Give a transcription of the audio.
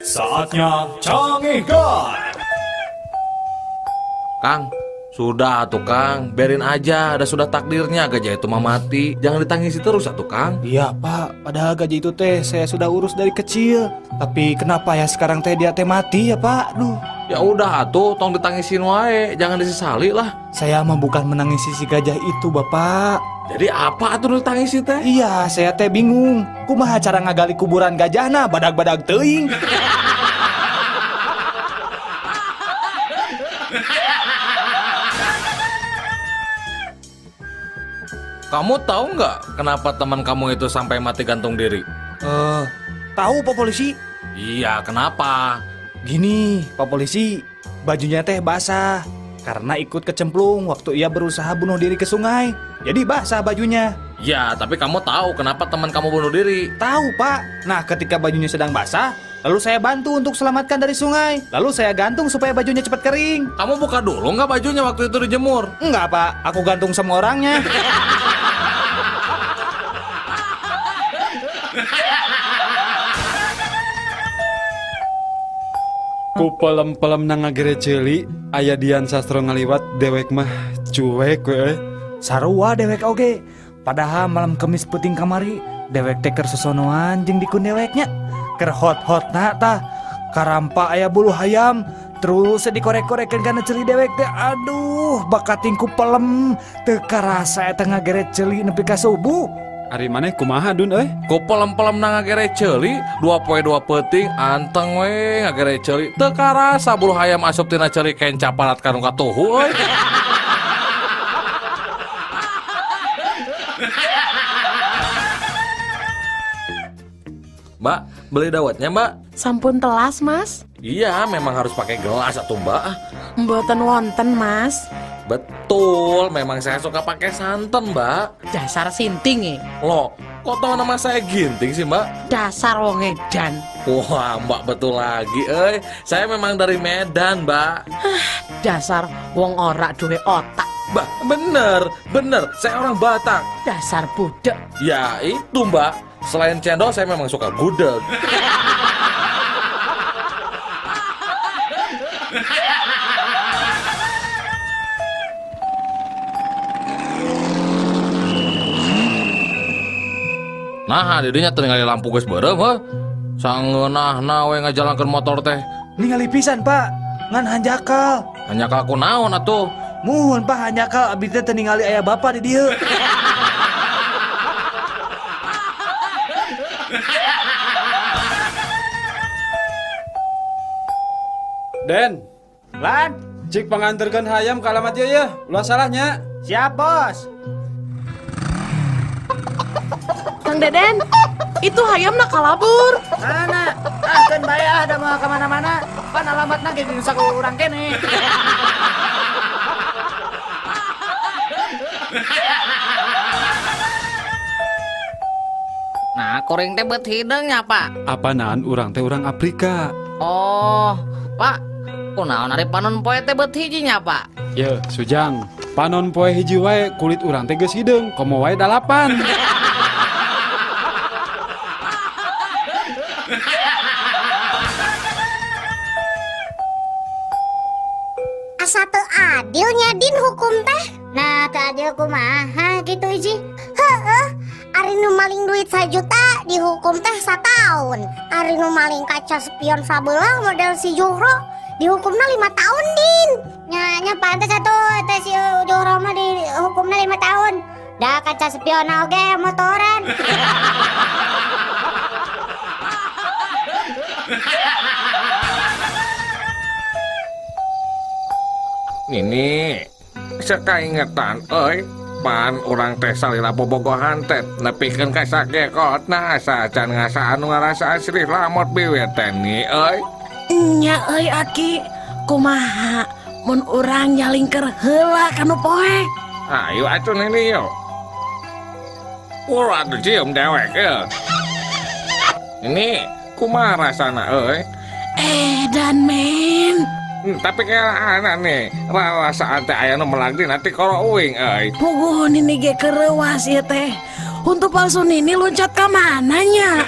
Saatnya Cangehgar. Kang, sudah tuh Kang, biarin aja, ada sudah takdirnya gajah itu mah mati. Jangan ditangisi terus atuh Kang. Iya Pak, padahal gajah itu teh saya sudah urus dari kecil. Tapi kenapa ya sekarang teh dia teh mati ya Pak? Duh. Ya udah atuh, tong ditangisin wae, jangan disesali lah. Saya mah bukan menangisi si gajah itu Bapak. Jadi apa atuh ditangisi teh? Iya, saya teh bingung. Kumaha cara ngagali kuburan gajahna badag-badag teuing. Kamu tahu nggak kenapa teman kamu itu sampai mati gantung diri? Eh, tahu Pak Polisi? Iya, kenapa? Gini, Pak Polisi, bajunya teh basah karena ikut kecemplung waktu ia berusaha bunuh diri ke sungai. Jadi basah bajunya. Ya, tapi kamu tahu kenapa teman kamu bunuh diri? Tahu, Pak. Nah, ketika bajunya sedang basah, lalu saya bantu untuk selamatkan dari sungai. Lalu saya gantung supaya bajunya cepat kering. Kamu buka dulu nggak bajunya waktu itu dijemur? Enggak, Pak. Aku gantung sama orangnya. Ku pelem-pelem na ngagere ceuli, aya Dian Sastro ngaliwat dewek mah cuek we euy. Sarua dewek oge. Padahal malam Kemis peuting kamari, dewek teh keur sosonoan jeung dikun deweknya. Keur hot-hotna tah. Karampa aya bulu hayam, terus dikorek-korekeun kana ceuli dewek teh. Aduh, bakating ku pelem teu karasa eta ngagere ceuli nepi ka subuh. Ari maneh kumaha Dun euy? Ku pelem-pelem na ngagere ceuli, dua poe dua peuting anteng we ngagere ceuli. Teu karasa bulu hayam asup tina ceuli kenca parat ka nu katuhu euy. Mbak, beli dawetnya, Mbak? Sampun telas, Mas. Iya, memang harus pakai gelas atau Mbak. Mboten wonten, Mas. Betul, memang saya suka pakai santan, Mbak. Dasar sinting e. Loh, kok tahu nama saya Ginting sih, Mbak? Dasar wong edan. Wah, Mbak betul lagi, eh. Saya memang dari Medan, Mbak. Dasar wong ora duwe otak. Mbak, bener, bener. Saya orang Batak. Dasar budek. Ya, itu, Mbak. Selain cendol, saya memang suka gudeg. Nah, didinya teu lampu geus beureum heuh. Sangeunahna we ngajalankeun motor teh. Ningali pisan, Pak. Ngan hanjakal. Hanjakal ku naon atuh? Muhun, Pak, hanjakal abdi teh teu ningali aya bapak di dieu. Den, Lan, cik panganterkeun hayam ka alamat ieu yeuh. Ulah salahnya. Siap, Bos. Kang Deden, itu hayam nak kalabur. Mana? Ah, keun bae ah, da moal ka mana-mana. Pan alamatna ge di nusa urang kene. Nah, kuring teh beut hideung nya, Pak. Apanaan urang teh urang Afrika. Oh, Pak. Kunaon ari panon poe teh beut hiji nya, Pak? Ye, Sujang, panon poe hiji wae kulit urang teh geus hideung, komo wae dalapan. Asa teu adilnya Din hukum teh. Nah, teu adil kumaha gitu Iji. Heeh, ari nu maling duit sajuta dihukum teh sataun. Ari nu maling kaca spion sabelah model si Juhro dihukumna 5 tahun Din. Nya nya pantes atuh teh si Juhro mah dihukumna 5 tahun. Da kaca spion oge motoran. Nini, sekaingetan euy, pan urang teh salila bobogohan teh nepikeun ka sakekotna asa can ngasaan nu ngarasaan sirih lamot biwir teh ni euy. Nya euy Aki, kumaha mun urang nyalingker heula ka nu poek? Ayo atuh Nini yo. Ulah atuh cium dewek euy. Ini kumaha rasana euy? Edan men. Tapi kayak anak nih, rarasaan teh aya nu melag dina ti koro uing euy. Puguh nini ge kereuwas ieu teh. Untuk palsu nini loncat ka mana nya?